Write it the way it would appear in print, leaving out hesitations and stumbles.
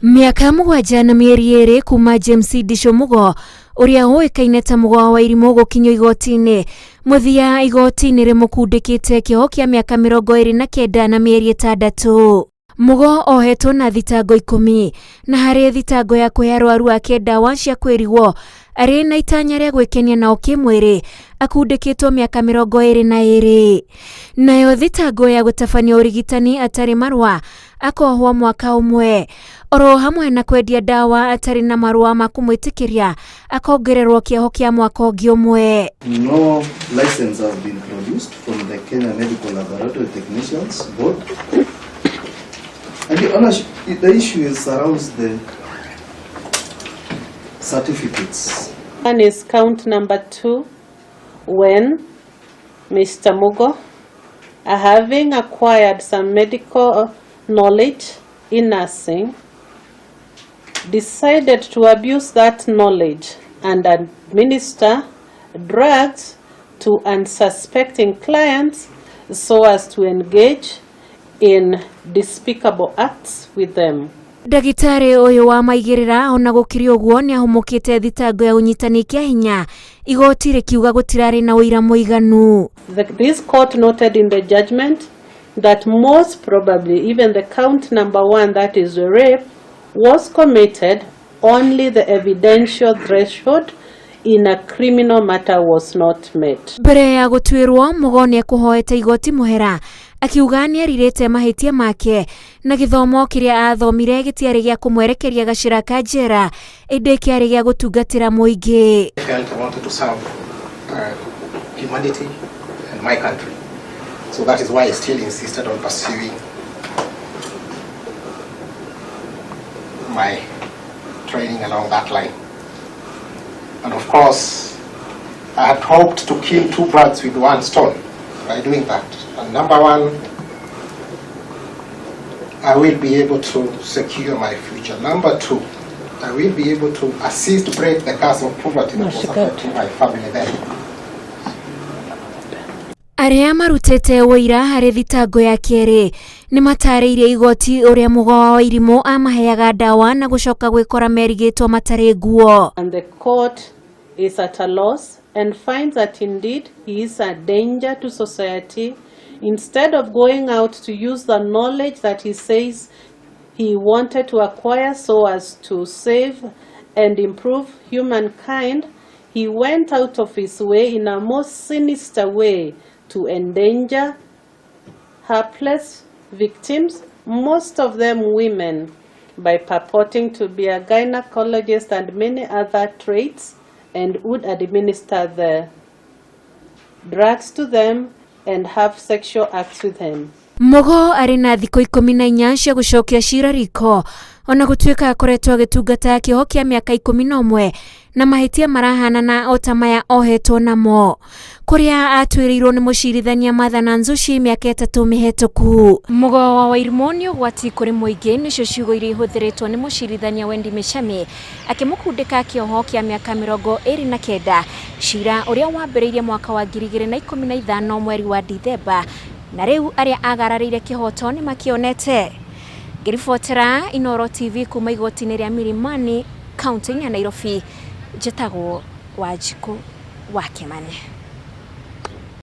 Mĩaka 7 na mĩeri 2 kuma James Ndicũ Mugo ũrĩa ũĩkaine ta Mugo wa Wairimũ gũkinyio igoti-inĩ. Mũthia igoti nĩ rĩmũkundĩkĩte kĩoho kĩa mĩaka 29 na mĩeri 6. Mugo ohetwo na thitango 10 na harĩ thitango ya kũhe arwaru ake ndawa cia kwĩrigwo arĩ na itanya rĩa gwĩkenia nao kĩmwĩrĩ akundĩkĩtwo mĩaka 22. Nayo thitango ya gũtabania ũrigitani atarĩ marũa akohwo mwaka ũmwe. Oro hamwe na kwendia ndawa atarĩ na marũa ma kũmwĩtĩkĩria akongererwo kĩoho kĩa mwaka ũngĩ ũmwe. No license has been produced from the Kenya Medical Laboratory Technicians Board. And the issue is surrounds the certificates. One is count number 2, when Mr. Mugo, having acquired some medical knowledge in nursing, decided to abuse that knowledge and administer drugs to unsuspecting clients so as to engage in despicable acts with them. Ndagĩtarĩ ũyũ wa maigĩrĩra ona gũkĩrĩ ũguo nĩ ahũmũkĩte thitango ya ũnyitani kĩa hinya igoti rĩkiuga gũtirarĩ na ũira mũiganu. This court noted in the judgment that most probably even the count number 1, that is the rape, was committed only the evidential threshold in a criminal matter was not met. Mbere ya gũtuĩrwo Mugo nĩ ekũhoete igoti mũhera akiuga nĩ erirĩte mahĩtia make na gĩthomo kĩrĩa athomire gĩtiarĩ gĩa kũmwerekeria gacĩra ka njera ĩndĩ kĩarĩ gĩa gũtungatĩra mũingĩ. I felt I wanted to serve humanity and my country. So that is why I still insisted on pursuing my training along that line. And of course, I had hoped to kill 2 birds with 1 stone by doing that. And number 1, I will be able to secure my future. Number 2, I will be able to assist break the curse of poverty that was affecting my family then. Arĩa marutĩte ũira harĩ thitango ya kerĩ nĩ matarĩirie igoti ũrĩa Mugo wa Wairimũ amaheaga ndawa na gũcoka gwĩkora merigĩtwo matarĩ nguo. And the court is at a loss and finds that indeed he is a danger to society. Instead of going out to use the knowledge that he says he wanted to acquire so as to save and improve humankind, he went out of his way in a most sinister way to endanger helpless victims, most of them women, by purporting to be a gynecologist and many other traits, and would administer the drugs to them and have sexual acts with them. Mugo arĩ na thikũ 14 cia gũcokia cira riko ona gũtuĩka akoretwo agĩtungata kĩoho kĩa mĩaka 11 na mahĩtia marahanana o ta maya ohetwo namo kũrĩa atuĩrĩirwo nĩ mũcirithania Martha Nanzushi mĩaka 3 mĩhetũku. Mugo wa Wairimũ nĩ ũgwati kũrĩ mũingĩ nĩcio ciugo iria ihũthĩrĩtwo nĩ mũcirithania Wendy Mĩchemi akĩmũkundĩka kĩoho kĩa mĩaka 29 cira ũrĩa wambĩrĩirie mwaka wa 2015 mweri wa Dithemba na rĩu arĩa agararĩire kĩhoto nĩ makĩonete. Ngĩribotera Inooro TV kuma igoti-inĩ rĩa Milimani kaunti-inĩ ya Nairobi, njĩtagwo Wanjikũ wa Kĩmani.